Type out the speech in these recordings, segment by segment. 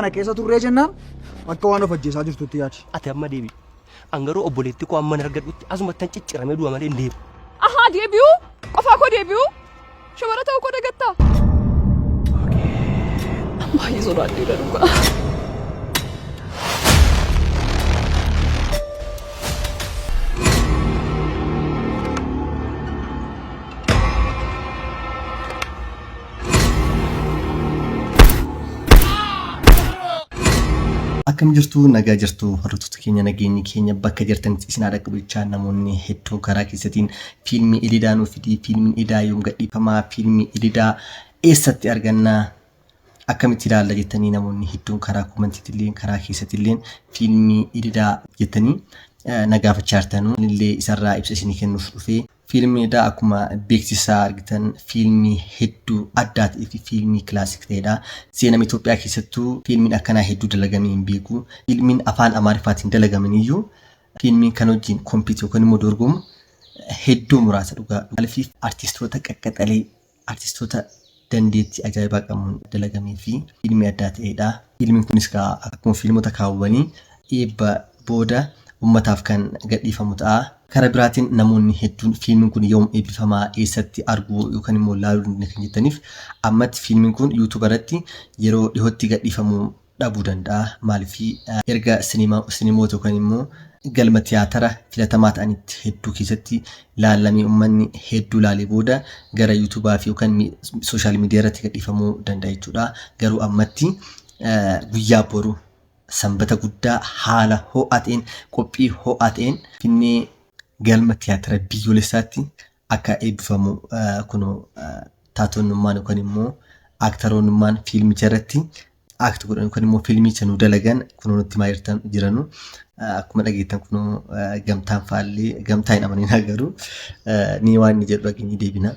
Kana keessa turree jennaan akka waan of ajjeesaa jirtutti yaadi. Ati amma deebi'i. An garuu obboleettii koo amman argadhutti asumattan cicciramee du'a malee hin deemu. Ahaa deebi'uu? Qofaa koo deebi'uu? Shamara ta'uu koo dagattaa? Baay'ee sodaadheera dhugaa. Akkam jirtu nagaa jirtu hordoftoota keenya nageenyi keenya bakka jirtanitti isin haa dhaqqabu jechaa namoonni hedduun karaa keessatiin fiilmii Ididaa nuuf fidii fiilmiin Ididaa yoom gadhiifamaa fiilmii Ididaa eessatti argannaa akkamitti ilaalla jettanii namoonni hedduun karaa koomentiitilleen karaa keessatilleen fiilmii Ididaa jettanii na gaafachaa jirtanu illee isarraa ibsa isinii kennuuf dhufee Fiilmiin Edaa akkuma beeksisa argitan fiilmii hedduu addaa ta'ee fi fiilmii kilaasik ta'edha. Seenama Itoophiyaa keessattuu fiilmiin akkanaa hedduu dalagamee hin beeku. Fiilmiin afaan Amaariffaatiin dalagaman iyyuu fiilmiin kan wajjin kompiit yookaan immoo dorgomu hedduu muraasa dhugaa. Maaliif artistoota qaqqaxalee artistoota dandeettii ajaa'ibaa qabuun dalagamee fi fiilmii addaa ta'edha. Fiilmiin kunis akkuma fiilmota kaawwanii eebba booda ummataaf kan gadhiifamu ta'a. Kara biraatiin namoonni hedduun fiilmiin kun yoom eebbifamaa eessatti arguu yookaan immoo laaluu dandeenya kan jettaniif ammatti fiilmiin kun yuutuuba irratti yeroo dhihootti gadhiifamuu dhabuu danda'a. Maaliif erga sinimoota yookaan immoo galma tiyaatara filatamaa ta'anitti hedduu keessatti laallamee uummanni hedduu laalee booda gara yuutuubaa fi yookaan sooshaal miidiyaa irratti gadhiifamuu danda'a jechuudha. Garuu ammatti guyyaa boru sanbata guddaa haala ho'aa ta'een qophii ho'aa ta'een Finfinnee galma tiyaatara biyyoolessaatti akka eebbifamu kunoo taatonnummaan yookaan immoo aaktaroonnummaan fiilmicha irratti act godhan yookaan immoo fiilmicha nu dalagan kunoo nutti himaa jirtan jiranu akkuma dhageettan kunoo gamtaan faallee gamtaa hin amaninaa garuu ni waan inni jedhu dhageenye deebina.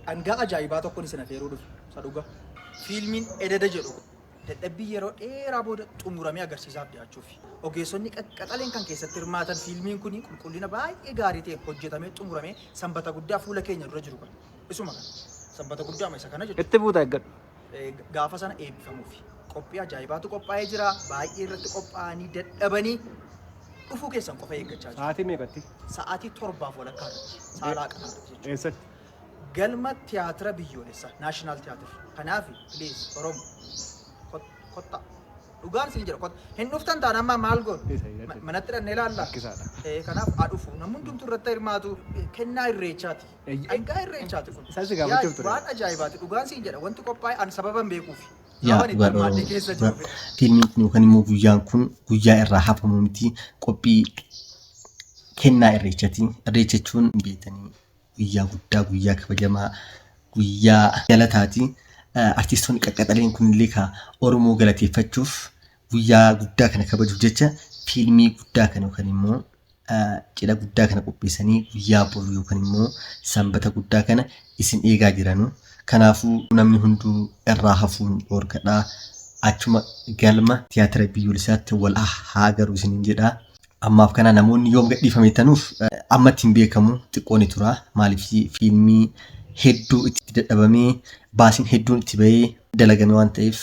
Dhangaa ajaa'ibaa tokkon isin afeeruu dhufe. Isa dhugaa. Fiilmiin Ededa jedhu kun dadhabbii yeroo dheeraa booda xumuramee agarsiisaaf dhiyaachuufi. Ogeessonni qaqqaxaleen kan keessatti hirmaatan fiilmiin kun qulqullina baay'ee gaarii ta'een hojjetamee xumuramee sanbata guddaa fuula keenya dura jiru kana. Isuma kana. Sanbata guddaa isa kana jechuudha. Itti buuta eeggadhu. Gaafa sana eebbifamuufi. Qophii ajaa'ibaatu qophaa'ee jira. Baay'ee irratti qophaa'anii dadhabanii dhufuu keessan qofa eeggachaa jiru. Sa'aatii meeqatti? Sa'aatii 7:30 irratti. Sa'a laaqanaa irratti jechuudha. Eessatti? Galma tiyaatira biyyoolessaa, National Theatre. Kanaaf please Oromo kottaa. Dhugaan isin jedha kotta. Hin dhuftan taanaan amma maal goonu? Isa hidhate. Manatti dhannee ilaalla. Rakkisaadha. Kanaaf haa dhufu. Namni hundumtuu irratti hirmaatu kennaa irreechaati. Dhangaa irreechaati kun. Isaan si gaafachuuf ture. Waan ajaa'ibaati. Dhugaan siin jedha. Wanti qophaa'e an sababa hin beekuufi. Yaa Sababan itti dhugaa hirmaadhee keessa dhugaa jiruufi. fiilmiin kun yookaan immoo guyyaan kun guyyaa irraa hafamu miti qophii kennaa irreechati. Irreecha jechuun beektanii guyyaa guddaa guyyaa kabajamaa guyyaa galataati. Artistoonni qaqqaxaleen kunillee ka Oromoo galateeffachuuf guyyaa guddaa kana kabajuuf jecha fiilmii guddaa kana yookaan immoo cidha guddaa kana qopheessanii guyyaa boru yookaan immoo sanbata guddaa kana isin eegaa jiranu. Kanaafuu namni hunduu irraa hafuun dhoorkadha. Achuma galma tiyaatira biyyoolessaatti wal haa agarru isiniin jedha. Ammaaf kana namoonni yoom gadhiifame jettanuuf ammatti hin beekamu xiqqoo ni tura. Maaliif fiilmii hedduu itti dadhabamee baasiin hedduun itti bahee dalagame waan ta'eef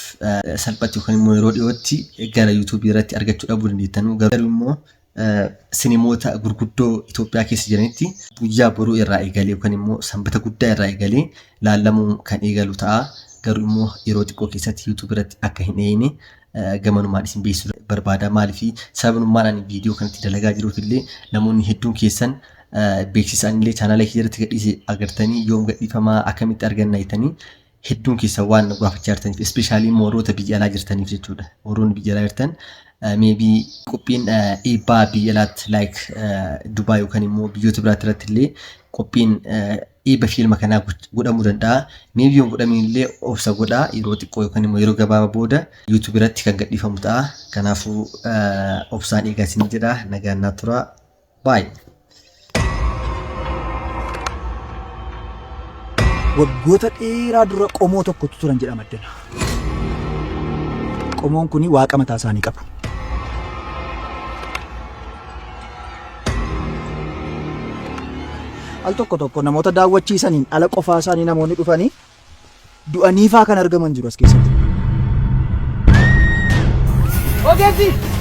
salphatti yookaan immoo yeroo dhiyootti gara yuutuubii irratti argachuu dhabuu dandeettanu. Garuu immoo sinimoota gurguddoo Itoophiyaa keessa jiranitti guyyaa boruu irraa eegalee yookaan immoo sanbata guddaa irraa eegalee laallamuu kan eegalu ta'a. Garuu immoo yeroo xiqqoo keessatti yuutuubii irratti akka hin eeyine gamanumaan isin beeksisuu barbaada. Maaliif sababnummaan ani viidiyoo kanatti dalagaa jiruuf illee namoonni hedduun keessan beeksisa anillee chaanaala kiyya irratti gadhiise agartanii yoom gadhiifamaa akkamitti arganna jettanii hedduun keessan waan na gaafachaa jirtaniif ispeeshaalii immoo warroota biyya alaa jirtaniif jechuudha. Warroonni biyya alaa jirtan maybe qophiin eebbaa biyya alaatti like Dubaay yookaan immoo biyyoota biraatti irratti illee qophiin eebba fiilma kanaa godhamuu danda'a. Maybe yoo hin godhamin illee obsa godhaa yeroo xiqqoo yookaan immoo yeroo gabaabaa booda YouTube irratti kan gadhiifamu ta'a. Kanaafuu obsaan eegaa isin jedha. Nagaan naa turaa. Bye. Waggoota dheeraa dura qomoo tokkotu turan jedhama addana. Qomoon kun waaqa mataa isaanii qabu. Al tokko tokko namoota daawwachiisaniin ala qofaa isaanii namoonni dhufanii du'aniifaa kan argaman jiru as keessatti. Ogeetti!